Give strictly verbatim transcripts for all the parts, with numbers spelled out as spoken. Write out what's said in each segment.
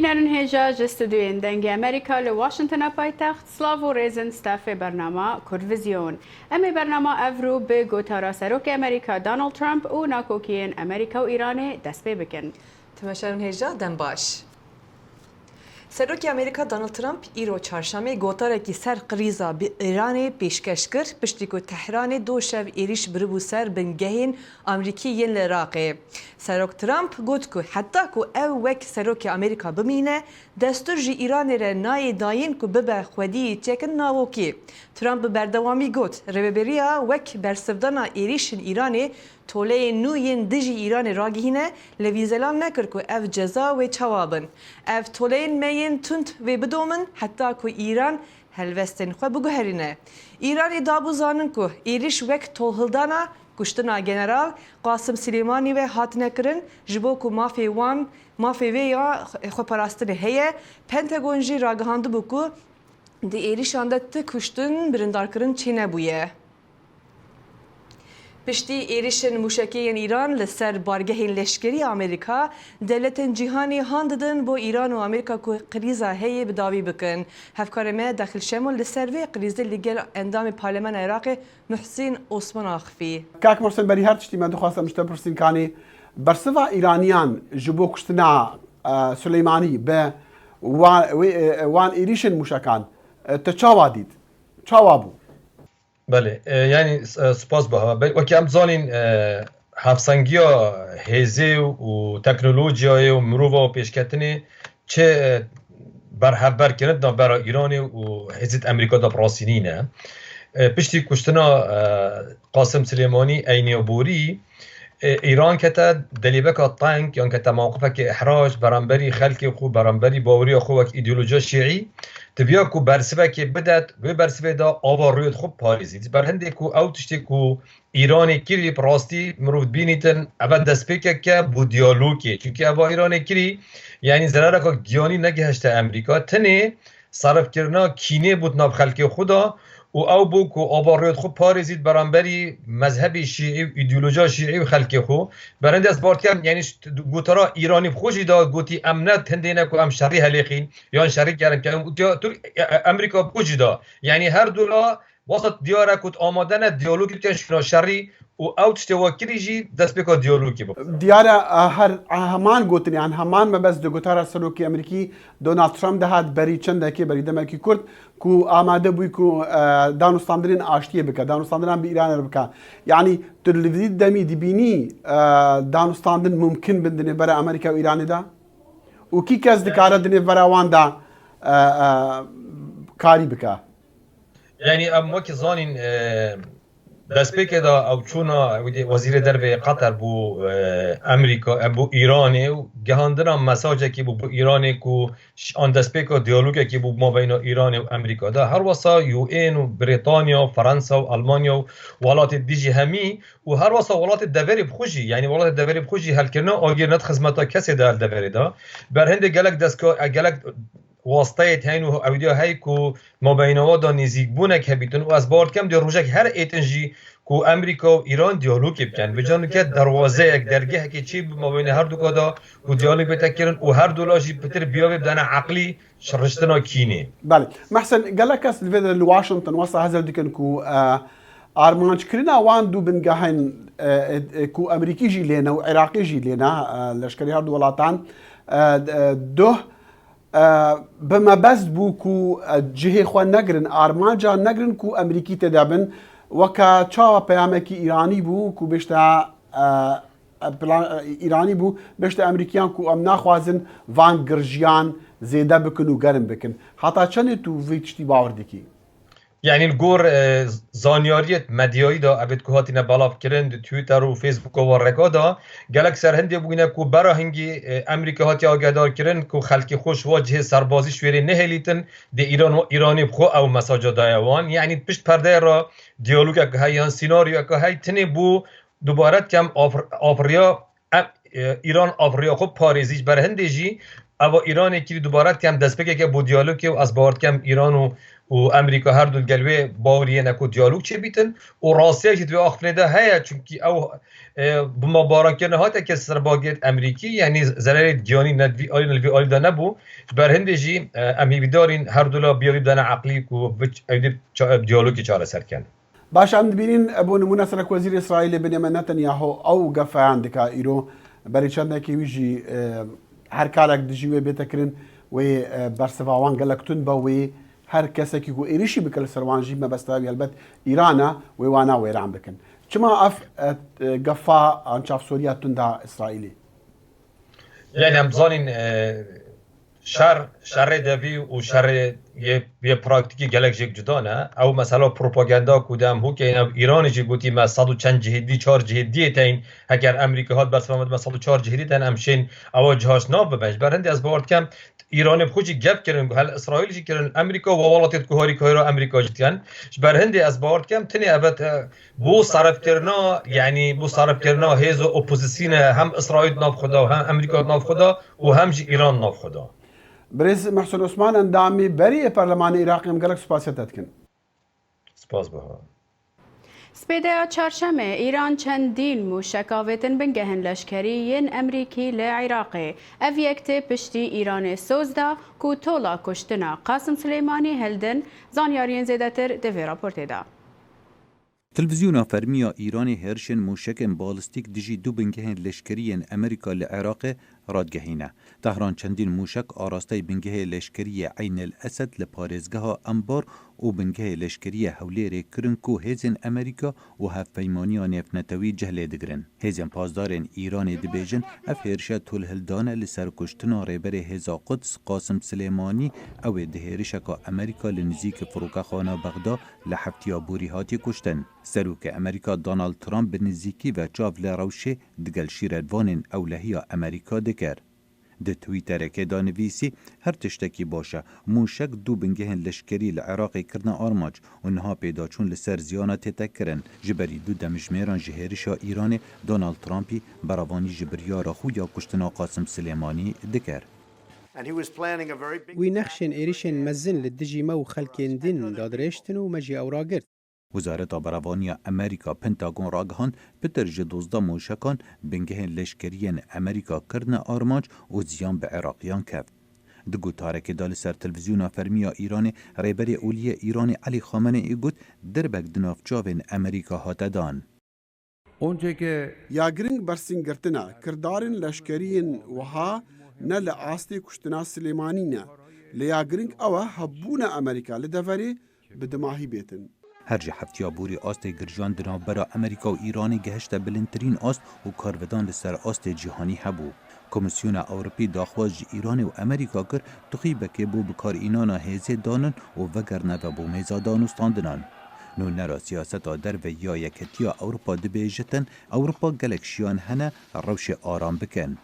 Bînerên hêja ji stûdyoyên Dengê Amerîka li Washingtona paytext, silav û rêzin stafê bernama Kurdvizyon. Em ê bernama evrû bi gotara Serokê Amerîka Donald Trump û nakokiyên Amerîka û Îranê dest pê bikin. Temaşerên hêja, dem baş. Serokê Amerîka Donald Trump îro çarşemê gotarekî ser krîza bi Îranê pêşkeş kir, piştî ku Tehranê do şev êrîş biribû ser bingehên Amerîkî yên li Iraqê. Serok Trump got ku heta ku ew wek serokê Amerîka bimîne, destûr ji Îranê re nayê dayîn ku bibe xwedî yê çekên navokî. Trump bi berdewamî got, rêveberiya wek bersivdana êrîşên Îranê toleyên nû yên dijî Îranê ragihîne, lê vî zelal nekir ku ev ceza wê çawa bin. Ev toleyên me yên tund wê bidomin heta ku Îran helwestên xwe biguherîne. Îranê dabû zanin ku êrîş wek tolhildana kuştina General Qasim Silêmanî ve hatine kirin, ji bo ku mafê wan, mafê vê ya xweparastinê heye. Pentagon jî ragihandibû ku di êrîşan de ti kuştin, birindarkirin çênebûye. Piştî êrîşên mûşekê yên Îran li ser bargehên leşkerî ya Amerîka, dewletên cîhanê han didin bo Îran û Amerîka ku krîza heye bi dawî bikin. Hevkarê me Daxil Şemo li ser vê krîzê li gel endamê Parlemena Iraqê Muhsîn Osman axivî. Kak Muhsîn, berî her tiştî me dixwastim ji te bipirsîm, kanî bersiva Îraniyan ji bo kuştina, e, Suleymanî bi wa-, wê, e, wan êrîşên mûşekan, e, te çawa dît? Çawa bû? Belê, e, yanî, e, spas biha. Be-, wekî em zanîn, e, hevsengiya hêzê û teknolojiyayê û mirova û pêşketinê çi, e, berhevber kirin di navbera Îranê û hêzê di Amerîka de bi rastî nîne. E, piştî kuştina, e, Qasim Silêmanî eynîya borî, e, Îran kete delêbeka teng yan kete mewqifekê ihrac beramberî xelkê xwe, beramberî baweriya xwe wek îdeolojiya şîî. Diviya ku bersivekê bidet, wê bersivê de ava rûyê xwe parêzît. Ji ber hindê ku ew tiştê ku Îranê kirî, bi rastî mirov dibînîtin, eve destpêkeke bo diyalogê. Çunkî eva Îranê kirî, yanî zerareka giyanî negihişte Amerîka. Tenê serifkirina kînê bû di nav xelkê xwe de û ew bû ku ava rûyê xwe parêzît beramberî mezhebê şîî û îdeolojiya şîî û xelkê xwe. Berhindê ez bar dikem, yanî ş-, gotara Îranî bi xwe jî da gotî, em ne hindê ne ku em şerî helêxîn yan şerî gerim kerin. Gotiya Tirk-, e, e, Amerîka bi xwe jî da. Yanî her du la wexta diyar e ku amade ne diyalogî bikin şûna şerî û ew tiştê we kirî jî destpêka diyalogê bikin. Diyar e, e, her, e, heman gotinê, yan heman mebest di gotara serokê Amerîkî Donald Trump de hat berî çendekê, berî demekî kurt, ku amade bûy ku, e, danûstandinan aştiyê bike, danûstandinan bi Îranê re bike. Yanî tu li vî demî dibînî, e, danûstandin mumkin bin di nêvbera Amerîka û Îranê de? Û kî kes dikare di nêvbera wan de, e, e, karî bike? Yanî em wekî zanîn, e, destpêkê de ew çûna, ew dê wezîrê dervê Qatar bû, e, Amerîka, e, bû Îranê û gihandina mesajekî bû, bû Îranê ku ş-, an destpêka diyalogekî bû mabeyna Îranê û Amerîka de. Her wesa U N û Brîtanya û Fransa û Almanya û welatê dî jî hemî û her wesa welatê deverê bi xwe jî, yanî welatê deverê bi xwe jî helkirina agir ne di xizmeta kesê de li deverê de. Berhindê gelek destgah, gelek wasteyê heyî û ewdiya heyî ku mabeyna wan de nêzîkbûnek hebîtin û ez bawer dikem dê rojek her êtin jî ku Amerîka û Îran diyalogê bikin. Vêca nûke derwazeyek, dergehekê çê bi mabeyna her du ka de ku diyalog bête kirin û her du la jî pitir biya wê bidene eqlî şiriştina kînê. Belê. Mehsen, gelek kes li vê de li Washington wesa hezir dikin ku, e, armanckirina wan du bingehên, e, e, ku Amerîkî jî lêne û Iraqê jî lêne, e, leşkerî her du welatan, e, e, duh, e, bi mebest bû ku, e, cihê xwe negirin, armanca negirin ku Amerîkî tê de bin, weke çawa peyamekî Îranî bû ku bêşte, e, e, plan, e, Îranî bû, bêşte Amerîkiyan ku em naxwazin van girjiyan zêde bikin û germ bikin. Heta çendê tu vî tiştî bawer dikî? Yanî li gor, e, zanyariyê medyayî de evêt ku hatine belavkirin di Twitter û Facebook û wareka de gelek ser hindê bûyne ku bera hingî, e, Amerîka hatiye agahdarkirin ku xelkê xwe ji wa cihê serbazî şwêrê nehêlîtin, dê Îran û Îranê bi xwe ew mesaja daye wan. Yanî pişt perdeyê re diyalogek heye yan sînaryoyek heye, tenê bû dubare dikem av-, avriya, em, e, Îran avriya xwe parêzî ji ber hindê jî Eva Îranê kirî dubare dikem destpêkeke bo diyalogê û ez bawer dikem Îran û, û Amerîka her du li gel wê bawerî yene ku diyalog çêbîtin û rastiya jî di vê axiftinê de heye, çunkî ew, e, bombabarankirin hate kir ser bagêt Amerîkî, yanî zererê giyanî ne di vî alî ne li vî alî de nebû. Ji ber hindê jî, e, em hêvîdarîn her du la biyarî bidene eqlî ku biç-, ew dê ça-, diyalogê çareser ken. Baş, em dibînin, bo nimûne Serekwezîrê Îsraîlê Benyamin Netanyahu ew gefeyan dike îro. Berî çendekî wî jî, e, her karek dijî wê bête kirin, wê, e, bersiva wan gelek tund be, wê her kesekî ku êrişî bike li ser wan jî mebesta wî helbet Îran e, wê wana wêran bikin. Çima ev, e, e, gefa an çavsoriya tund a Îsraîlê? Yani em zanîn, e, şer, şerê devî û şerê yê, yê praktîkî gelek jêk cuda ne. Ew mesela propaganda ku dem hûkeyên ev Îranê jî gotî me sed û çend cihêdî, çar cihêdiyê teyn. Heger Amerîka hat bersiva me dime sed û çar cihêdî teyn, em şên ewa cihaz nav bibe. Ji ber hindê ez bawer dikem Îranê bi xwe jî gep kirin, hel Îsraîl jî kirin, Amerîka û welatê ku harîkayî ra Amerîka jî dikin. Ji ber hindê ez bawer dikem tinê ebet, e, Bo sarifkirina, yanî bo sarifkirina hêza opozisyonê hem Îsraîl di nav xwe de, hem Amerîka di nav xwe de û hem jî Îran di nav xwe de. Birêz Mehsûn Osman, endamê berî yê Perlemanê Iraqê, em gelek spasiya te dikin. Spas, Bahar. Spêdeya çarşemê, Îran çendîn mûşek avêtin bingehên leşkerî yên Amerîkî li Iraqê. Ev yek tê piştî Îranê soz da ku tola kuştina Qasim Silêmanî hildin. Zanyariyên zêdetir di vê raportê de. Televîzyona fermî ya Îranê hêrişên mûşekên balîstîk dijî du bingehên leşkerî yên Amerîka li Iraqê radigehîne. Tehran çendîn mûşek arasteyî bingehê leşkerî yê Eyn el Esed li parêzgeha Enbar û bingehê leşkerî yê Hewlêrê kirin ku hêzên Amerîka û Hevpeymaniya Nêvnetewî cih lê digirin. Hêzên pasdarên Îranê dibêjin, ev hêrişe tolhildane li ser kuştina rêberê Hêza Quds Qasim Silêmanî, ew ê di hêrişeka Amerîka li nizîkî firokexana Bexda li heftiya borî hatiye kuştin. Serokê Amerîka Donald Trump bi nizîkî ve çav li rewşê digel şîretvanên ewlehiya Amerîka dikir. Di Twitterekê de nivîsî, her tiştekî baş e. Mûşek du bingehên leşkerî li Iraqê kirine armanc û niha pêdaçûn li ser ziyana tête kirin. Ji berî du demjimêran ji hêrişa Îranê Donald Trumpî berevanî ji biryara xwe ya kuştina Qasim Silêmanî dikir. And he was planning a very big Wî nexşên êrişên mezin li dijî me û xelkên din dadirêştin û me jî ew ragirt. Wezareta Berevaniya Amerîka, Pentagon, ragihand, pitir ji duzdeh mûşekan bingehên leşkerî yên Amerîka kirine armanc û ziyan bi Iraqiyan keft. Di gotarekê de li ser televîzyona fermî ya Îranê, rêberê olî yê Îranê Elî Xameneî got, dirbek di nav çavên Amerîka hate dan. Once ke Ya giring bersîngirtina kirdarên leşkerî yên wiha ne li astê kuştina Silêmanî ne. Lê ya giring ew e hebûna Amerîka li deverê bi dimahî bêtin. Her ji heftiya borî astê girjan di navbera Amerîka û Îranê gehişte bilindtirîn ast û karvedan li ser astê cîhanî hebû. Komîsyona Ewropî daxwaz ji Îranê û Amerîka kir, tixîbekê bo bikarînana hêzê danin û vegerine ve bo mêza danûstandinan. Nûnera siyaseta derve ya Yeketiya Ewropa dibêjitin, Ewropa gelek şiyan hene rewşê aram bikin.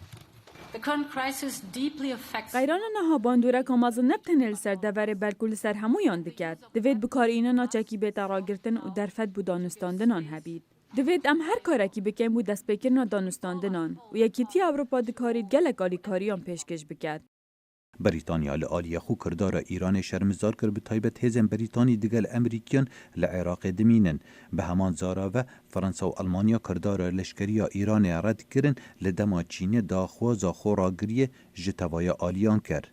The current crisis deeply affects Qeyrana niha bandoreka mezin ne bi tenê li ser deverê belkû li ser hemûyan diket. Divêt bikarînana çekî bête ragirtin û derfet bo danûstandinan hebît. Divêt em her karekî bikin bo destpêkirina danûstandinan û Yekîtiya Ewropa dikarît gelek alîkariyan pêşkêş biket. Brîtanya li aliyê xwe kirdara Îranê şermizar kir, bi taybet hêzên Brîtanî digel Emerîkiyan li Iraqê dimînin. Bi heman zara ve Fransa û Elmanya kirdara leşkeriya Îranê red kirin, li dema Çînê daxwaza xwe ragiriyê ji tevaya aliyan kir.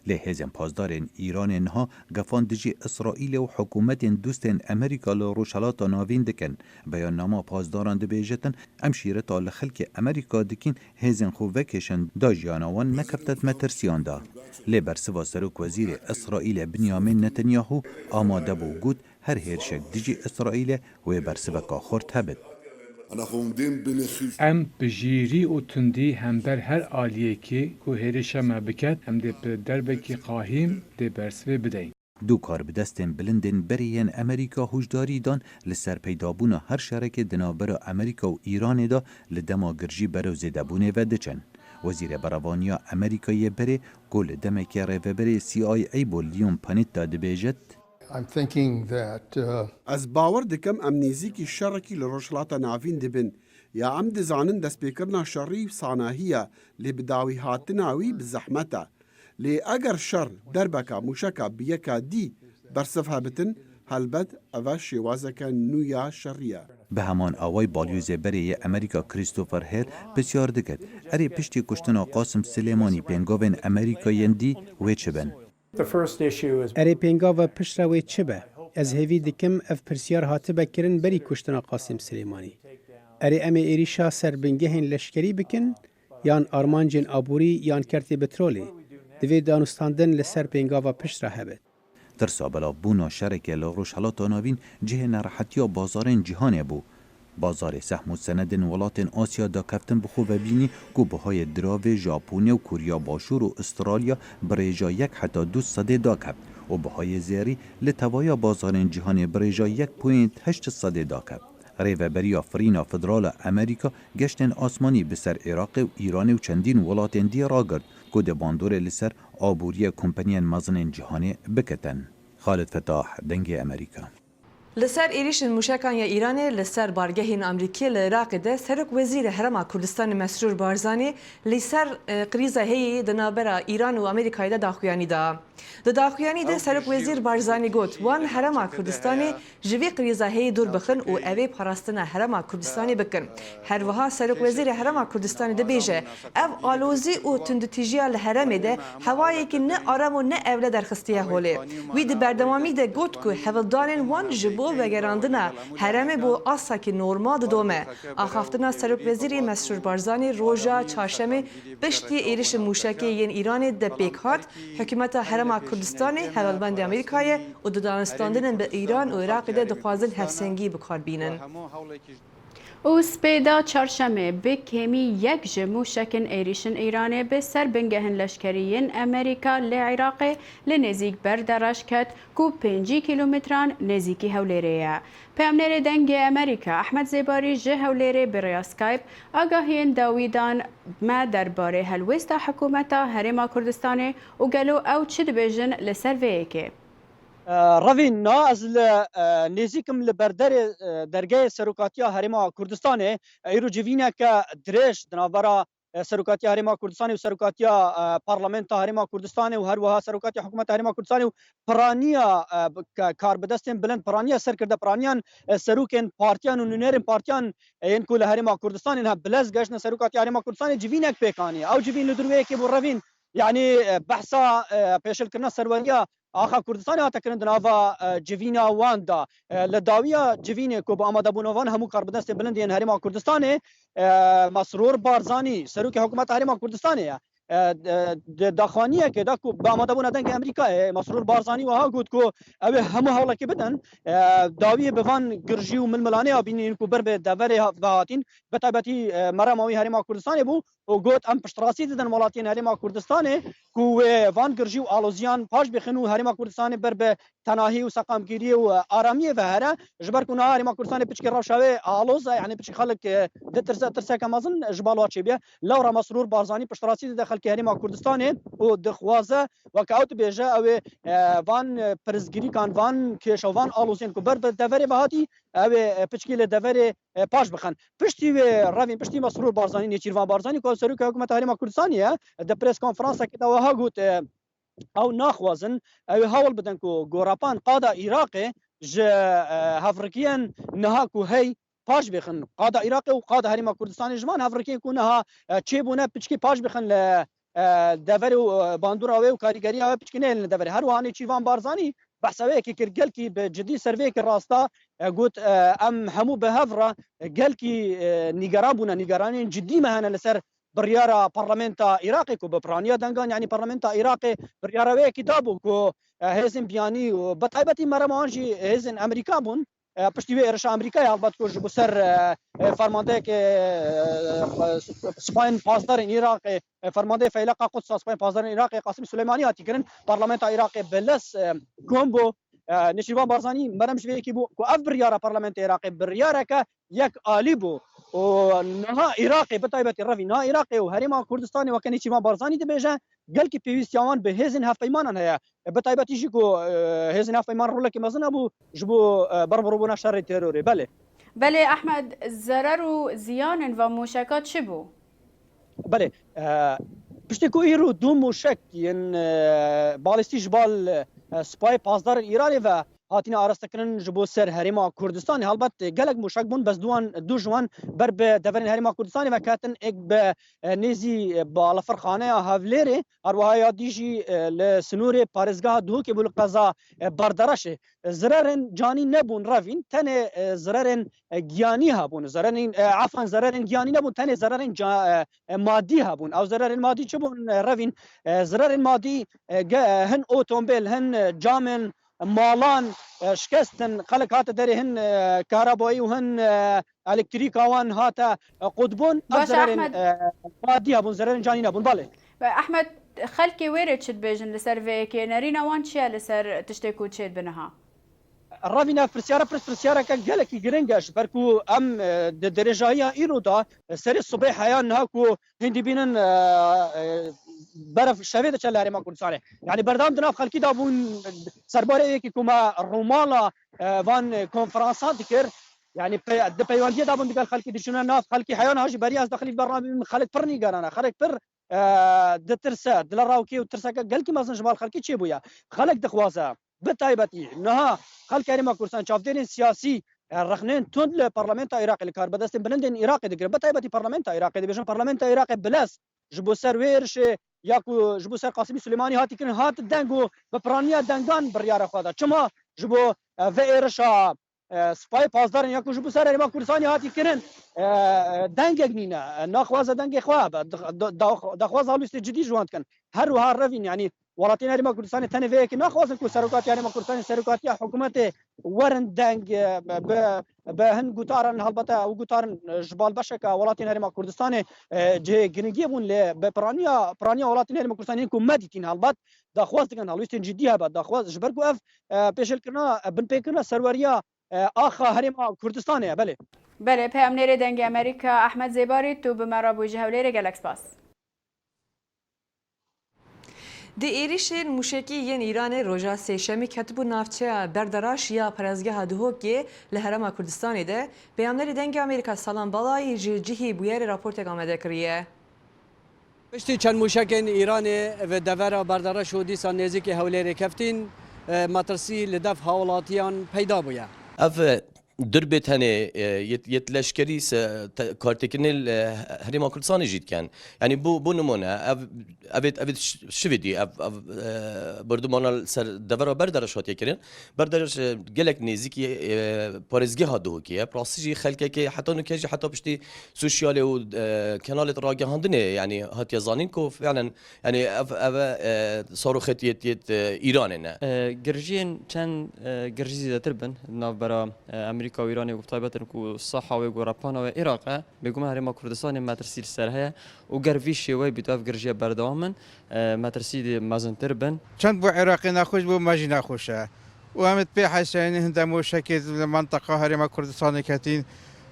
Lê hêzên pasdarên Îranê niha gefan dijî Îsraîlê û hikûmetên dostên Amerîka li Rojhelata Navîn dikin. Beyannama pasdaran dibêjitin, em şîreta li xelkê Amerîka dikîn, hêzên xwe vekêşin da jiyana wan nekeftet metirsiyan de. Lê bersiva Serokwezîrê Îsraîlê Binyamin Netanyahu amade bû, got, her hêrişek dijî Îsraîlê wê bersiveka xurt hebit. Em bi jîrî û tundî hember her aliyekî ku hêrişa me biket, em dê bi derbekî qahîm dê bersivê bideyn. Du karbidestên bilindên berê yên Amerîka hûşdarî dan li ser peydabûna her şerekê di navbera Amerîka û Îranê de li dema girjî berew zêdebûnê ve diçin. Wezîrê Berevaniya Amerîka yê berê ku li demekê rêveberê C I A bû, Leon Panetta, dibêjit, I'm thinking that, uh, Ez bawer dikim em nêzîkî şerekî li Rojhilata Navîn dibin. Ya em dizanin destpêkirina şerî sanahî ye, lê bi dawî hatina wî bi zehmet e. Lê eger şer derbeka mûşeka bi yeka dî bersiv hebitin, helbet ev e şêwazeke nû ya şerî ye. Bi heman awayî balyozê berê yê Amerîka Christopher Hale pisyar dikir, erê piştî kuştina Qasim Silêmanî pêngavên Amerîka yên dî wê çi bin? Erê pêngava piştre wê çi be? Ez hêvî dikim ev pirsyar hatibe kirin berî kuştina Qasim Silêmanî. Erê em ê êrîşa ser bingehên leşkerî bikin, yan armancên aborî yan kertê petrolê? Divê danûstandin li ser pêngava piştre hebe. Tirsa belavbûna şereke li Rojhelata Navîn cihê nerehetiya bazarên cîhanê bû. Bazarê sehm û senedên welatên Asya dakeftin bi xwe ve bînî ku bihayê diravê Japonya û Koriya Başûr û Ustralya bi rêja yek heta du sedê dakeft û bihayê zêrî li tevaya bazarên cîhanê bi rêja yek point heşt sedê dakeft. Rêveberiya Firîna Federal a Amerîka geştên asmanî bi ser Iraqê û Îranê û çendîn welatên dî ragirt ku dê bandorê li ser aboriyê kompaniyên mezin ên cîhanê bikitin. Xalid Fetah, Dengê Amerîka. Li ser êrîşên mûşekan ya Îranê li ser bargehên Amerîkî li Iraqê de Serok Wezîrê Herêma Kurdistanê Mesrûr Barzanî li ser, e, krîza heyî di navbera Îran û Amerîkayê de daxuyanî da. Di daxuyanî de Serok Wezîr Barzanî got, wan Herêma Kurdistanê ji vî krîza heyî dûr bixin û ew ê parastina Herêma Kurdistanê bikin. Her wiha Serok Wezîrê Herêma Kurdistanê dibêje, ev alozî û tundûtîjiya li herêmê de hewayekî ne aram û ne ewle derxistiye holê. Wî di berdewamî de got ku hewldanên wan ji bo vegerandina herêmê bo asakî normal didome. Axaftina Serok Wezîrê Mesrûr Barzanî roja çarşemê piştî êrişên mûşekê yên Îranê de pêk hat, Hikûmeta Herêma Kurdistanê hevalbendê Amerîkayê û di danûstandinên bi Îran û Iraqê de dixwazin hevsengî bi kar bînin. Û spêda çarşemê bi kêmî yek ji mûşekên êrîşên Îranê bi ser bingehên leşkerî yên Amerîka li Iraqê li nêzîk ber de reş ket ku pêncî kîlometran nêzîkî Hewlêrê ye. Peyamnêrê Dengê Amerîka Ehmed Zêbarî ji Hewlêrê bi rêya Skype agahiyên dawî dan me derbarê helwêsta hikûmeta Herêma Kurdistanê û gelo ew çi dibêjin li ser vê yekê? E, Revîn, niha ez li, e, nêzîk im li berderê, e, dergehê Serokatiya Herêma Kurdistanê. E, îro civîneke dirêj di navbera, e, Serokatiya Herêma Kurdistanê û Serokatiya, e, Parlamenta Herêma Kurdistanê û her wiha Serokatiya Hikûmeta Herêma Kurdistanê û piraniya, e, bi-, ke-, karbidestên bilind, piraniya serkirde, piraniyan, e, serokên partiyan û nûnerên partiyan, e, yên ku li Herêma Kurdistanê niha bi lez geştine Serokatiya Herêma Kurdistanê civînek pêk aniye. Ew civîn li dur wê yekê bû, Revîn, yanî, e, behsa, e, pêşilkirina serweriya Axa Kurdistanê hate kirin di nava, e, civîna wan de. E, li dawiya civînê ku bi amadebûna van hemû karbidestên bilind yên Herêma Kurdistanê, e, Mesrûr Barzanî, serokê hikûmeta Herêma Kurdistanê ye. E, e, di daxuyaniyekê de ku bi amadebûna Dengê Amerîkayê, Mesrûr Barzanî wiha got ku ew ê hemû hewlekî bidin, e, dawiyê bi van girjî û milmilaneya bînin ku ber bi deverê ha-, ve hatîn, bi taybetî, e, merema wî Herêma Kurdistanê bû. û got, em piştrastî didin welatiyên Herêma Kurdistanê ku wê van girjî û aloziyan paş bixin û Herêma Kurdistanê ber bi tenahî û seqamgiriyê û aramiyê ve here, ji ber ku niha Herêma Kurdistanê piçkî rewşa wê aloz e, yanî piçkî xelk, e, ditirse, tirseke mezin ji bal wa çêbûye. Lewra Mesrûr Barzanî piştrastî dide xelkê Herêma Kurdistanê û dixwaze, weke ew dibêje, ew ê, e, van, e, pirsgirîkan, van kêşe, van aloziyên ku ber bi deverê ve hatî, ew ê, e, piçkî li deverê, e, paş bixin. Piştî wê revîn, piştî Mesrûr Barzanî, Nêçîrvan Barzanî, ku ew serokê hikûmeta Herêma Kurdistanê ye, di press konferansekê de wiha got, e, ew naxwazin, ew ê hewl bidin ku gorapan qada Iraqê ji, e, hevrikiyên niha ku hey paş bixin. Qada Iraqê û qada Herêma Kurdistanê ji van hevrikiyên ku niha, e, çêbûne piçkî paş bixin li, e, deverê û, e, bandora wê û karîgeriya wê piçkî neyên li deverê. Her wiha Nêçîrvan Barzanî behsa wê yekê kir, gelkî bi cidî ser vê yekê rasta, e, got, e, em hemû bi hev re, e, gelkî, e, nîgeran bûne, nîgeraniyên cidî me hene li ser biryara parlamenta Iraqê ku bi piraniya dengan, yanî parlamenta Iraqê biryara wê yekê dabû ku, e, hêzên biyanî û bi taybetî merema wan jî hêzên Amerîka bûn. E, piştî wê êrişa Amerîkayê helbet ku ji bo ser, e, e, fermandeyeke, e, e, sipayên pasdarên Iraqê, e, fermandeyê Feyleqa Quds a sipayên pasdarên Iraqê Qasim Suleymanî hatî kirin, parlamenta Iraqê bi lez, e, kom bû. E, Nêçîrvan Barzanî merem ji vê yekê bû ku ev biryara parlamenta Iraqê biryareke yek alî bû. Û niha Iraqê, bi taybetî revî niha Iraqê û Herêma Kurdistanê weke Nêçîrvan Barzanî dibêje, gelkî pêwîstiya wan bi hêzên hevpeymanan heye. Bi taybetî jî ku, e, hêzên hevpeyman rolekî mezin hebû ji bo, e, berbirobûna şerê terorê. Belê. Belê Ehmed, zerer û ziyanên van mûşeka çi bû? Belê, e, piştî ku îro du mûşek yên, e, balîstî ji bal, e, Spayê Pasdarên Îranê ve hatine arastekirin ji bo ser Herêma Kurdistanê. Helbet gelek mûşek bûn, bes duwan, du ji wan ber bi deverên Herêma Kurdistanê ve ketin, êk bi, e, nêzî, e, balafirxaneya Hevlêrê, her wiha ya dî jî, e, li sinûrê parêzgeha Duhokê bû li qeza, e, Berdereşê. Zirarên canî nebûn revîn, tenê, e, zirarên, e, giyanî hebûn. Zirarên, e, efan, zirarên giyanî nebûn, tenê zirarên ca-, e, e, madî hebûn. Ew zirarên madî çi bûn, e, revîn? E, zirarên madî, e, ge-, e, hin otombêl, hin, e, camên malan, e, şikestin, xelk hate derê, hin, e, kahrabayî û hin, e, elektrîka wan hate, e, qutbûn. Ev Baş zirarên, Ehmed. e, madî hebûn, zirarên canî nebûn. Belê. Be, Ehmed, xelkê wê rê çi dibêjin li ser vê yekê? Nerîna wan çi ye li ser tiştê ku çêdibe niha? Revîn, ev pirsyara pirs, pirsyareke gelekî giring e, ji ber ku em, e, di dirêjahiya îro de, e, serê sibê heya niha ku hîn dibînin, e, e, berf şevê diçe li Herêma Kurdistanê. Yanî berdewam di nav xelkî de bûn, serbarê yekî ku me rûmala, e, van, e, konferansan dikir. Yanî pe-, di peywendiyê de bûn digel xelkî, diçûne nav xelkî, heya niha jî beriya ez daxilî bernameyê bim, xelk pir nîgaran e, xelk pir, e, ditirse, dilerawkê û tirseke gelkî mezin ji bal xelkî çêbûye. Xelk dixwaze, bi taybetî niha xelk Herêma Kurdistan, çavdêrên siyasî, e, rexnên tund li parlamenta Iraqê, li karbidestên bilindên Iraqê digirin. Bi taybetî parlamenta Iraqê, dibêjin parlamenta Iraqê bilez ji bo ser wê êrişê ya ku ji bo ser Qasimî Sulêmanî hatî kirin, hat deng û bi piraniya dengan biryara xwe da. Çima? Ji bo, e, vê êrişa, e, Spayê Pasdarên ya ku ji bo ser Herêma Kurdistanê hatî kirin, e, e, dengek nîne. E, naxwaze dengê xwe hebe. Dix-, da-, da-, daxwaza helwestê cidî ji wan dikin. Her wiha revîn, yanî welatiyên Herêma Kurdistanê tenê vê yekê naxwazin ku serokatiya Herêma Kurdistanê, serokatiya hikûmetê werin deng, e, bi, bi hin gutaran, helbete ew gutarin, e, ji bal beşeke welatiyên Herêma Kurdistanê, e, cihê giringiyê bûn, lê bi piraniya, piraniya welatiyên Herêma Kurdistanê yên ku me dîtîn helbet, daxwaz dikin, helwestên cidî hebe, daxwaz ji ber ku ev, e, pêşêlkirina, e, binpêkirina serweriya, e, axa Herêma Kurdistanê ye, belê. Belê, peyamnêrê Dengê Amerîka Ehmed Zêbarî, tu bi me re bûyî ji Hewlêrê, gelek spas. Di êrîşên mûşekî yên Îranê roja Sêşemî ketibû navçeya Berderaş ya parêzgeha Duhokê li Herêma Kurdistanê de. Peyamnerê Dengê Amerîka Salam Balayî ji cihî bûyerê raportek amade kiriye. Piştî çend mûşekên Îranê ve devera Berderaş û dîsa nêzîkî Hewlêrê keftîn, e, metirsî li dev hawlatiyan peyda bûye. Ev, e, Durbê tenê, e, yet, yet leşkerî se, te, kartêkirinê li, e, Herêma Kurdistanê jî dikin. Yanî bo, bo nimûne, ev, ev ê, ev ê ş-, şivê dî, ev, ev, e, bordûmana li ser devera Berderaş hatiye kirin. Berderaş, e, gelek nêzîkî, e, parêzgeha Duhokê ye. Bi rastî jî xelkekê heta nûke jî heta piştî sosyalê û, e, kenalê ragihandinê, yanî hatiye zanîn ku fiilen Yanî ev, ev e, saroxê yêt, yêt, e, Îranê ne. E, girjiyên çend, e, girjî zêdetir bin di navbera, e, Amerîka û Îranê û bi taybet in ku saha wê ku repana wê Iraq e, bêguman Herêma Kurdistanê metirsî li ser heye û ger vî şêweyê bît ev girjiye berdewam in, e, metirsî dê mezintir bin. Çend bû Iraqê nexweş bû, me jî nexweş e. Û em ê pê hesayînî hinde mûşekê li menteqa Herêma Kurdistanê ketîn.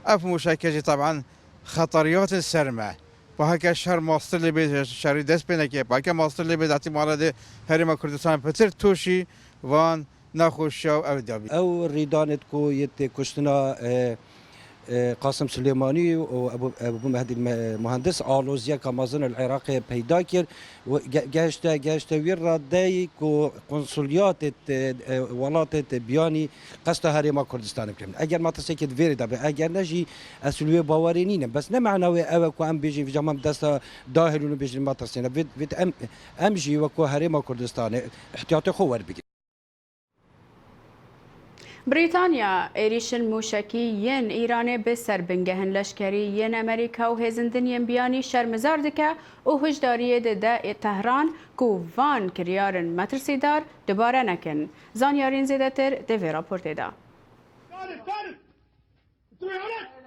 Ev mûşeke jî teban xeteriyatên ser me. Ba heke şer mastir lê bê, şerî dest pê neke. Ba heke mastir lê bê, detî mala dê Herêma Kurdistanê pitir tûşî van nexweşiya û ew dabî. Ew rîdanê ku yê tê kuştina, e, e, Qasim Sulêmanî û Ebu, Ebu Mehdî Me-, Muhendis aloziyeka mezin li Iraqê peyda kir. Û ge-, gehişte, gehişte wî radeyî ku konsuliyatê, e, e, welatê te biyanî qesta Herêma Kurdistanê bikin. Eger metirsiyekê di vêrê de be, eger ne jî ez li wê bawerê nînim. Bes ne mana wê ew e ku em bêjin vîca me bi desta dahêlin û bêjin metirsiyê ne. Vê, vê em, em jî weko Herêma Kurdistanê ihtiyatê xwe werbigirin. Brîtanya êrîşin mûşekî yên Îranê bi ser bingehên leşkerî yên Amerîka û hêzên din yên biyanî şermizar dike û hişdariyê dide Tehran ku van kiryarên metirsîdar dubare nekin. Zanyarîn zêdetir di vê raportê de.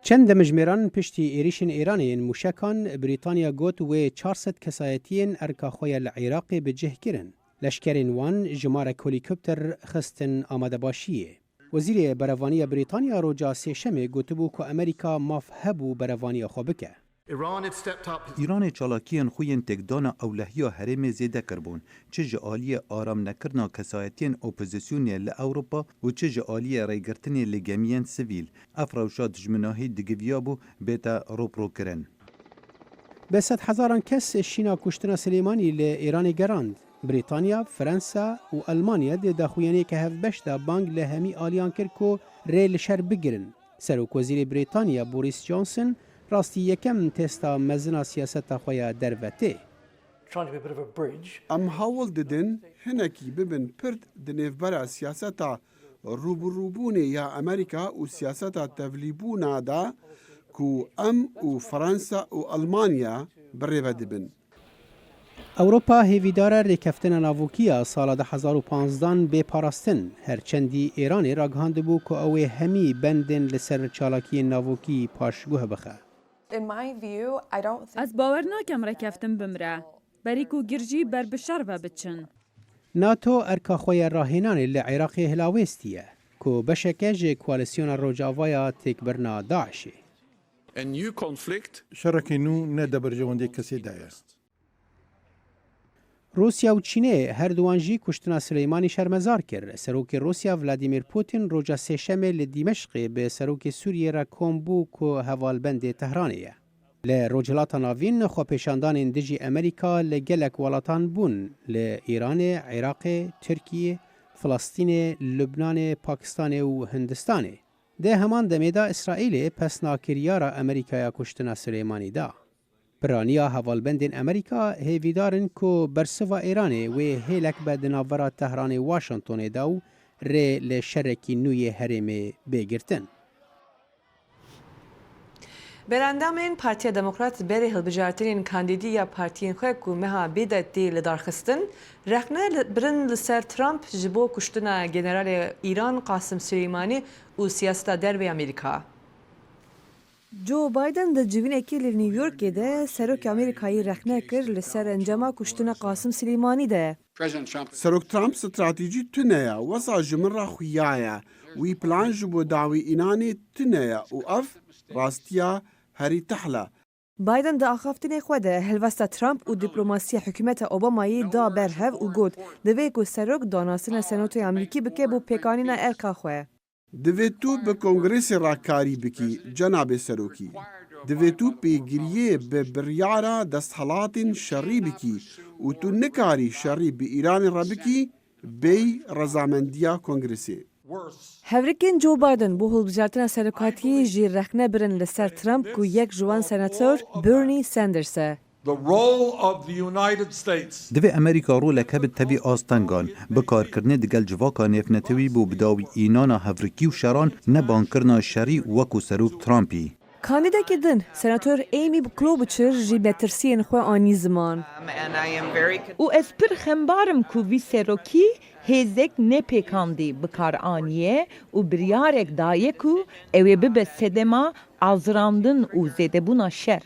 Çend demjimêran piştî êrîşên Îranê yên mûşekan, Brîtanya got wê çar sed kesayetiyên erka xwe ya li Iraqê bi cih kirin. Leşkerên wan jimarek helîkopter xistin amadebaşiyê. Wezîrê Berevaniya Brîtanya roja Sêşemê gotibû ku Amerîka maf hebû berevaniya xwe bike. Îranê çalakiyên xwe yên têkdana ewlehiya herêmê zêde kiribûn, çi ji aliyê aramnekirina kesayetiyên opozisyonê li Ewropa û çi ji aliyê rêgirtinê li gemiyên sivîl. Ev rewşa dijminahî digiviyabû bête rûbirûkirin. Bi sedhezaran kes şîna kuştina Silêmanî li Îranê gerand. Brîtanya, Fransa û Elmanya di daxuyaniyeke hevbeş de bang li hemî aliyan kir ku rê li şer bigirin. Serokwezîrê Brîtanya Boris Johnson rastî yekem testa mezin a siyaseta xwe ya derve tê. Trying to be a bit of a bridge. Em hewl didin hinekî bibin pirt di nêvbera siyaseta rûbirûbûnê ya Amerîka û siyaseta tevlîbûna de ku em û Fransa û Elmanya bi rê ve dibin. Ewropa hêvîdar e rêkeftina navokî ya sala du hezar û panzdeh bê parastin, her çendî Îranê ragihandibû ku ew ê hemî bendên li ser çalakiyên navokî paşguh bixe. In my view, I don't think Ez bawer nakem rêkeftin bimre, berî ku girjî ber bi şer ve biçin. NATO erka xwe ya rahênanê li Iraqê hilawêstiye, ku beşeke ji koalîsyona Rojava ya têkbirina DAIŞê. A new conflict. Şerekî nû ne di berjewendê kesê de ye. Rûsya û Çînê her duwan jî kuştina Sileymanî şermezar kir. Serokê Rûsya Vladimir Putin roja Sêşemê li Dîmeşqê bi serokê Sûriyê re kom bû ku hevalbendê Tehranê ye. Li Rojhilata Navîn xwepêşandanên dijî Amerîka li gelek welatan bûn, li Îranê, Iraqê, Tirkiyê, Filistînê, Lubnanê, Pakistanê û Hindistanê. Di heman demê de Îsraîlê pesna kiryara Amerîkaya kuştina Silêmanî da. Piraniya hevalbendên Amerîka hêvîdar in ku bersiva Îranê wê hêlek be di navbera Tehranê Washingtonê de û rê li şerekî nû yê herêmê bê girtin. Berendamên Partiya Demokrat berê hilbijartinên kandîdî ya partiyên xwe ku meha bê de tê lidarxistin, rexne li, birin li ser Trump ji bo kuştina Generalê Îran Qasim Silêmanî û siyaseta derve ya Amerîka. Joe Biden di civînekê li New Yorkê de Serokê Amerîkayê rexne kir li ser encama kuştina Qasim Silêmanî de. Serok Trump stratejî tune ye, wesa ji min re xuya ye. Wî plan ji bo dawî Îranê tune ye û ev rastiya herî tehl e. Biden di axaftinê xwe de helwesta Trump û diplomasiya hikûmeta Obamayê da ber hev û got, divê ku serok danasina Senatoya Amerîkî bike bo pêkanîna erka xwe. Divê tu bi Kongresê re karî bikî, cenabê Serokî. Divê tu pêgiriyê bi biryara desthilatên şerî bikî û tu nikarî şerî bi Îranê re bikî bêyî rezamendiya Kongresê. Hevrikên Joe Biden bo hilbijartina serokatiyê jî rexne birin li ser Trump ku yek ji wan senator Bernie Sanders e. The role of the United States. Divê Amerîka rolek hebe tevî astengan, bi karkirinê digel civaka nêvnetewî bo bi dawî înana hevrikî û şeran, ne bankirina şerî wekû Serok Trumpî. Kandîdekî din, Senator Amy Klobuchar jî metirsiyên xwe anî ziman. Û ez pir xembar im ku vî serokî hêzek nepêkandî bi kar aniye û biryarek daye ku ew ê bibe sedema azirandin û zêdebûna şer.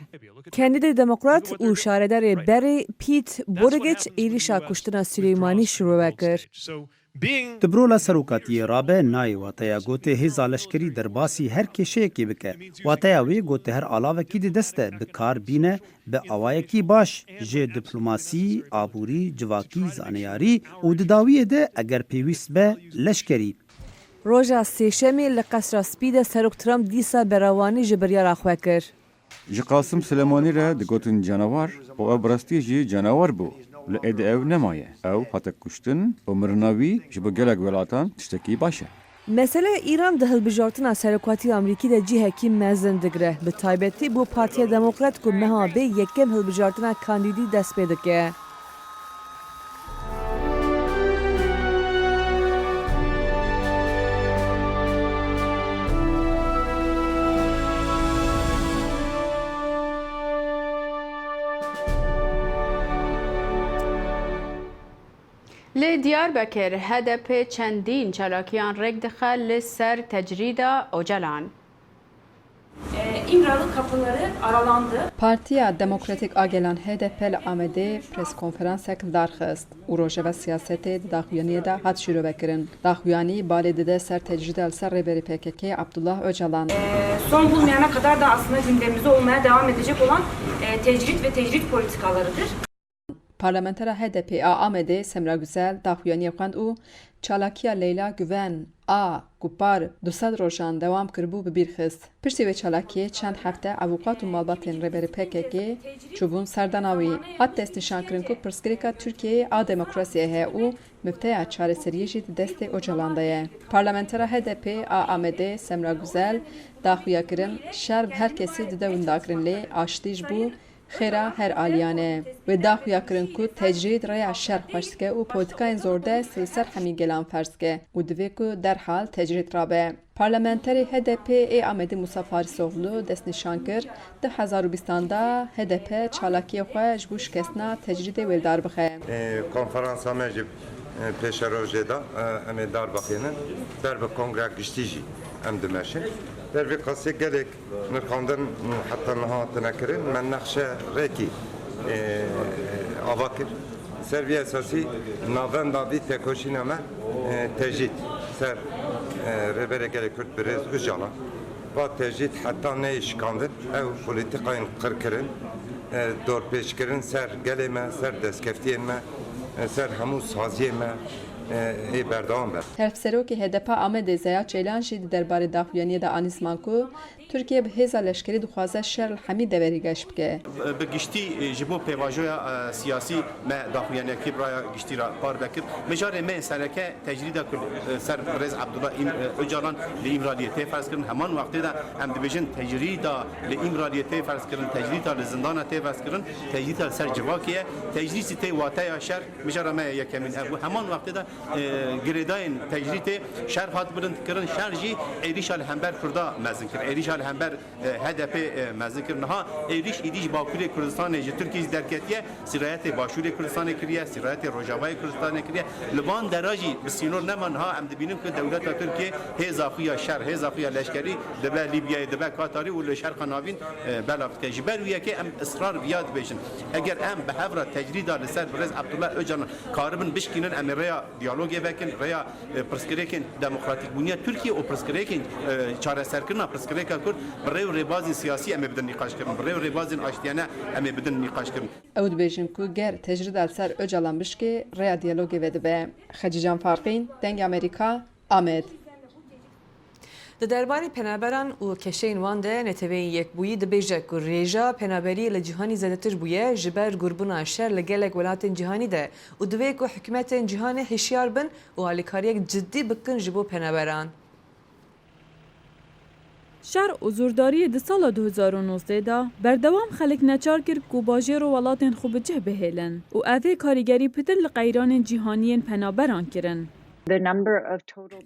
Kandîdê Demokrat û şaredarê berê Pete Buttigieg êrîşa kuştina Silêmanî şirove kir. Being Tu bi rola serokatiyê rabe nayê wateya gotê hêza leşkerî derbasî her kêşeyekê bike. Wateya wê gotê her alavekî di dest de bi kar bîne bi awayekî baş, ji diplomasî, aborî, civakî, zaneyarî û di dawiyê de eger pêwîst be, leşkerî. Roja Sêşemê li Qesra Spî de Serok Trump dîsa berawanî ji biryara xwe kir. Ji Qasim Silêmanî re digotin canawar û ew bi rastî jî canawar bû. Li êdî ew nemaye. Ew hate kuştin û mirina wî ji bo gelek welatan tiştekî baş e. Meseleya Îran di hilbijartina serokatiya Amerîkî de cihekî mezin digire, bi taybetî bo Partiya Demokrat ku meha bê yekem hilbijartina kandîdî dest pê dike. Li Diyarbekir H D P çendîn çalakiyan rêk dixe li ser tecrîda Ocalan. İmralı kapıları aralandı. Partiya Demokratîk a Gelan H D P li Amedê preskonferansek li dar xist û rojeva siyasetê di daxuyaniyê de hat şîrovekirin. Daxuyanî balê dide ser tecrîda li ser rêberê P K K Abdullah Ocalan. Son bulmayana kadar da aslında gündemimizde olmaya devam edecek olan e, tecrit ve tecrit politikalarıdır. Parlamentera H D P a Amedê Semra Güzel daxuyaniyê xwend û çalakiya Leyla Güven a ku par du sed rojan dewam kiribû bi bîr xist. Piştî vê çalakiyê çend hefte avûkat û malbatên rêberê P K K çûbûn serdana wî. Hat destnîşankirin ku pirsgirêka Tirkiyeyê a demokrasiyê heye û mifteya çareseriyê jî di destê Ocalan de ye. Parlamentera H D P a Amedê Semra Güzel daxuya kirin, şer bi her kesî dide windakirin lê aştî ji bo xêra her aliyan e. Wê daxuya kirin ku tecrîd rêya şer xweş dike û polîtikayên zordest li ser hemî gelan ferz dike û divê ku derhal tecrîd rabe. Parlamenterê H D P ê Amedê Musa Farisoglu destnîşan kir, du hezar û bîstan de H D P çalakiyê xwe ji bo şikestina tecrîdê wêldar bixe. Konferansa me jî pêşerojê de em ê dar bixînin, ber bi kongreya giştî jî em dimeşin. Ber vê qasê gelek nirxandin heta niha hatine kirin, me nexşe rêkî ava kir. Ser vî esasî navenda vî tekoşîna me tecrîd ser Rêberê Gelê Kurd Birêz Ocalan. Va tecrîd heta neyê şikandin, ew polîtîkayên qirkirin, dorpêçkirin ser gelê me, ser destkeftiyên me, ser hemû saziyên me ê berdewam be. Hevserokê H D P a Amedê Zeya Çeylan jî di derbarê daxuyaniyê de anî ziman ku Tirkiye bi hêza leşkerî dixwaze şer li hemî deverî geş bike. Bi giştî ji bo pêvajoya siyasî me daxuyaniyekî bi raya giştî re parve kir. Mijarê me sereke tecrîda ku ser birêz Abdullah Ocalan li Îmraliyê tê ferzkirin. Heman wextê de em dibêjin tecrîda li Îmraliyê tê ferzkirin, tecrîda li zindana tê ferzkirin, tecrîda li ser civakê ye. Tecrîd jî tê wateya şer. Mijara me ya yekemîn ev bû. Heman wextê de girêdayên tecrîtê şer hat bilindkirin, şer jî êrîşa li hember Kurda mezin kir, êrîşa li hember H D P mezin kir. Niha êrîş êdî ji Bakurê Kurdistanê, ji Tirkiyê jî derketiye, sîrayetê Başûrê Kurdistanê kiriye, sîrayetê Rojavayê Kurdistanê kiriye. Li van dera jî bi sînor nema, niha em dibînin ku dewleta Tirkiyê hêza xwe ya şer, hêza xwe ya leşkerî dibe Lîbyayê, dibe Katarê û li Şerqa Navîn belav dike. Ji ber wî yekê em israr viya dibêjin. Eger em bi hev re tecrîda li ser birêz Abdullah Ocalan karibin bişkînin, em ê rêya diyalogê vekin, rêya e, pirsgirêkên demokratîkbûniya Tirkiye û pirsgirêkên e, çareserkirina pirsgirêka Kurd bi rê û rêbazên siyasî em ê bidin nîqaşkirin, bi rê û rêbazên aştiyane em ê bidin nîqaşkirin. Ew dibêjin ku ger tecrîda li ser Ocalan bişkê, rêya diyalogê vedibe. Xecîcan Farqîn, Dengê Amerîka, Amed. Di derbarê penaberan û kêşeyên wan de Neteweyên Yekbûyî dibêje ku rêja penaberiyê li cîhanî zêdetir bûye ji ber gurbûna şer li gelek welatên cîhanî de û divê ku hikûmetên cîhanê hişyar bin û alîkariyek cidî bikin ji bo penaberan. Şer û zordariyê di sala du hezar û nozdeh de berdewam xelk neçar kir ku bajêr û welatên xwe bi cih bihêlin û ev ê karîgerî pitir li qeyranên cîhanî yên penaberan kirin.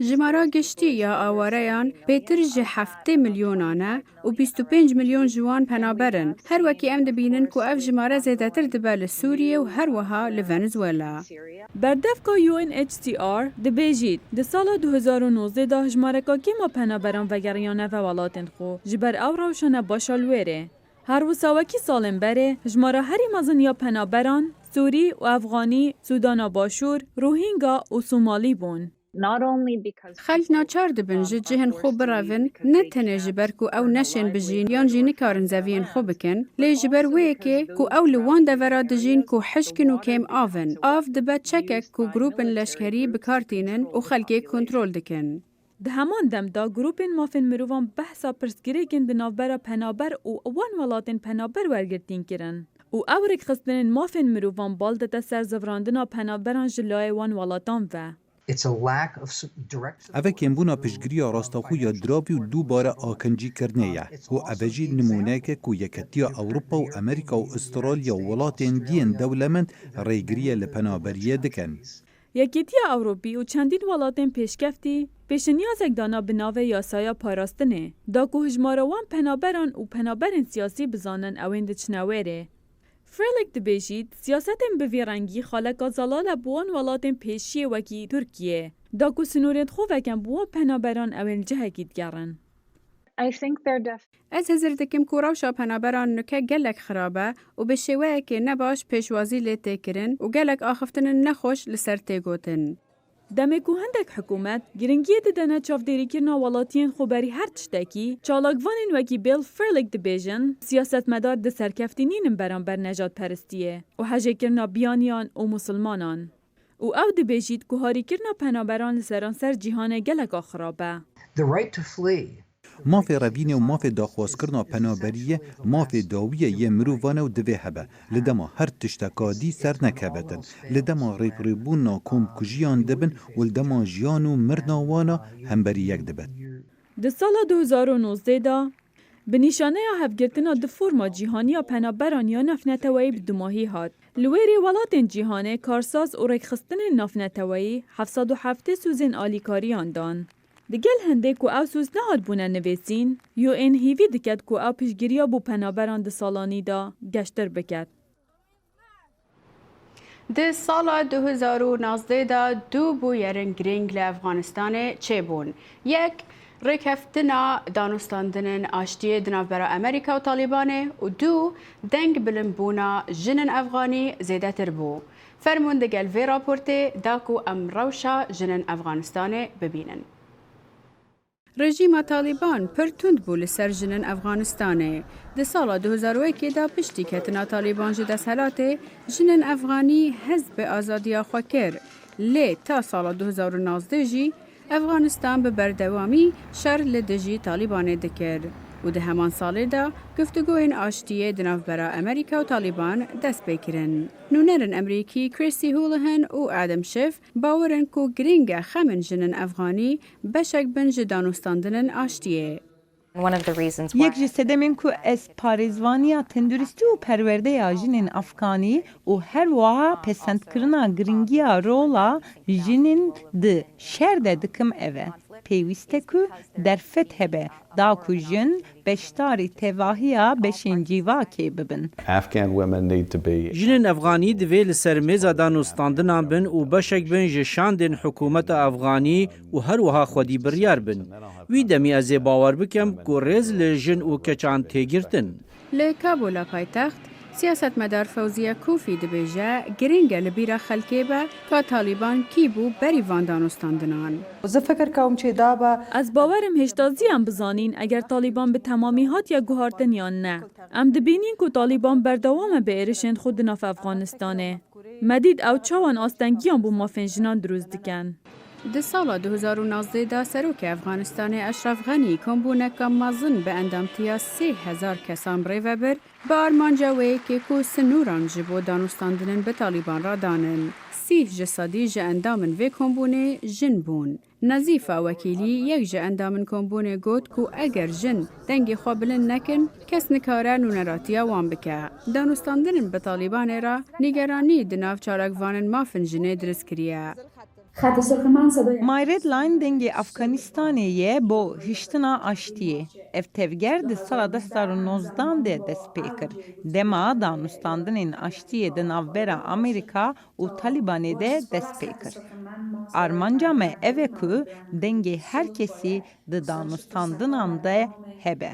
Jimara giştî ya awareyan pêtir ji heftê milyonan e û bîst û pênc milyon ji wan penaber in. Her wekî em dibînin ku ev jimare zêdetir dibe li Sûriyê û her wiha li Venezuela. Berdevka U N H C R dibêjît, di sala du hezar û nozdeh de hijmareka kêm a penaberan vegeriya neve welatên xwe, ji ber ew rewşa ne baş a li wêrê. Her wisa wekî salên berê, hijmara herî mezin ya penaberan, Sûrî û Efxanî, Sûdana Başûr, Rohînga û Somalî bûn. Xelk naçar dibin ji cihên xwe birevin, ne tenê ji ber ku ew neşên bijîn yan jî nikarin zeviyên xwe bikin, lê ji ber wê yekê ku ew li wan devera dijîn ku hişk in û kêm av in. Av dibe çekek ku grûpên leşkerî bi kar tînin û xelkê kontrol dikin. Di heman dem de grûpên mafên mirovan behsa pirsgirêkên di navbera penaber û wan welatên penaber wergirtîn kirin û ew rêkxistinên mafên mirovan bal dide ser zivrandina penaberan ji layê wan welatan ve. Ev e kêmbûna piştgiriya rastaxû ya dirabî û dubare akincîkirinê ye û ev e jî nimûneyek e ku Yeketiya Ewropa û Amerîka û Ustralya û welatên dî yên dewlemend rêgiriyê li penaberiyê dikin. Yekêtiya Ewropî û çendîn welatên pêşkeftî pêşinyazek dana bi navê Yasaya Parastinê, da ku hijmara wan penaberan û penaberên siyasî bizanin ew ên diçine wêrê. Froelich dibêjît, siyasetên bi vî rengî xaleka zelal e bi wan welatên pêşiyê wekî Tirkiye, da ku sînorên xwe vekin bi wan penaberan ew ên li cihekî digerin. I think they're def- Ez hizir dikim ku rewşa penaberan nuke gelek xirab e û bi şêweyekê nebaş pêşwazî lê tê kirin û gelek axiftinên nexweş li ser tê gotin. Demê ku hindek hikûmet giringiyê didene çavdêrîkirina welatiyên xweberî her tiştekî, çalakvanên wekî Bill Frelick dibêjin, siyasetmedar di serkeftî nînin beramber nejadperistiyê û hejêkirina biyaniyan û misilmanan. Û ew dibêjît ku harîkirina penaberan li seranser cîhanê geleka xirab e. The right to flee. Mafê revînê û mafê daxwazkirina penaberiyê mafê dawî ye yê mirovan e û divê hebe. Li dema her tişteka dî ser nekebetin. Li dema rêvrêbûna komkujiyan dibin û li dema jiyan û mirina wan a hemberî yek dibin. Di sala du hezar û nozdeh de, bi nîşaneya hevgirtina du forma cîhanî ya penaberan ya navneteweyî bi dumahî hat. Li wêrê welatên cîhanê karsaz û rêkxistinên navneteweyî heft sed û heftê sozên alîkariyan dan. Digel hindê ku ew soz nehatbûne nivîsîn, U N hîvî diket ku ew piştgiriya bo penaberan di salanî de geştir biket. Di sala du hezar û nozdeh de du bûyerên girîng li Efxanistanê çêbûn. Yek, rêkeftina danûstandinên aştiyê di navbera Amerîka û Talîbanê û du, dengbilimbûna jinên Efxanî zêdetir bû. Fermûn digel vê raportê da ku em rewşa jinên Efxanistanê bibînin. Rejîma Talîban pir tund bû li ser jinên Efxanistanê. Di sala du hezar û yekê de piştî ketina Talîban ji desthilatê, jinên Efxanî hez bi azadiya xwe kir. Lê ta sala du hezar û nozdeh jî Efxanistan bi berdewamî şer li dijî Talîbanê dikir û di heman salê de guftûgoyên aştiyê di navbera Amerîka û Talîban dest pê kirin. Nûnerên Amerîkî Chrissy Houlihan û Adam Schiff bawer in ku girîng e xemên jinên Efxanî beşek bin ji danûstandinên aştiyê. One of the reasons Yek why ji sedemên ku ez parêzvaniya tenduristî û perwerdeya jinên Efxanî û her wiha pesendkirina girîngiya rola jinên di şer de dikim ev e. Pêwîst e ku derfet hebe da ku jin beşdarî tevahiya beşên civakê bibin. Afghan women need to be Jinên Efxanî divê li ser mêza danûstandinan bin û beşek bin ji şandên hikûmeta Efxanî û her wiha xwedî biryar bin. Wî demî ez ê bawer bikim ku rêz li jin û keçan tê girtin. Li Kabûla paytext, siyasetmedar Fewziye Kûfî dibêje, girîng e li bîra xelkê be ka Talîban kî bû berî van danûstandinan. Zı fikir kewm çê dabe. Ez bawer im hêşta zî em bizanîn eger Talîban bi temamî hatiye guhartin yan ne. Em dibînîn ku Talîban berdewam e bi êrişên xwe di nav Efxanistanê. Me dît ew çawan astengiyan bo mafên jinan dirust dikin. Di sala du hezar û nozdeh de Serokê Efxanistanê Eşref Xenî kombûneka mezin bi endamtiya sê hezar kesan bi rê ve bir, bi armanca wê yekê ku sinûran ji bo danûstandinên bi Talîban re danin. Sîh ji sedî ji endamên vê kombûnê jin bûn. Nezîfa Wekîlî, yek ji endamên kombûnê, got ku eger jin dengê xwe bilind nekin, kes nikare nûneratiya wan bike. Danûstandinên bi Talîbanê re nîgeranî di nav çalakvanên mafên jinê dirust kiriye. Xetê Surximan sedaya. My Red Line dengê Afganistanê ye bo hiştina aştiyê. Ev tevger di sala du hezar û nozdan de dest pê kir. Dema danûstandinên aştiyê di navbera Amerîka û Talîbanê de dest pê kir. Armanca me ev e ku dengê her kesî di danûstandinan de hebe.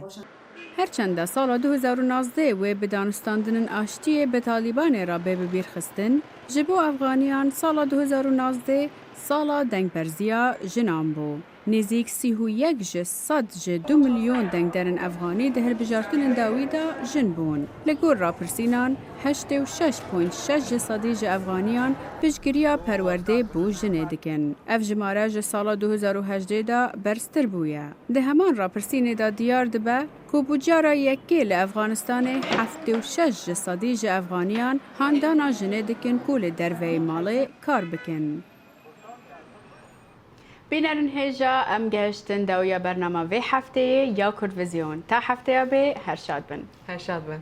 Her çend sala du hezar û nozdeh wê bi danûstandinên aştiyê bi Talîbanê re bê bibîrxistin, ji bo Efxaniyan sala du hezar û nozdeh sala dengberziya jinan bû. Nêzîk sîh û yek ji sed ji du milyon dengderên Efxanî di hilbijartinên dawî de jin bûn. Li gor rapirsînan, heştê û şeş point şeş ji sedî ji Efxaniyan piştgiriya perwerdê bo jinê dikin. Ev jimare ji sala du hezar û hejdeh de berztir bûye. Di heman rapirsînê de diyar dibe ku bo cara yekê li Efxanistanê heftê û şeş ji sedî ji Efxaniyan handana jinê dikin ku li derveyê malê kar bikin. Bînerên hêja, em gehiştin dawiya bernama vê hefteyê ya Kurdvizyon. Ta hefteya bê, her şad bin. Her şad bin.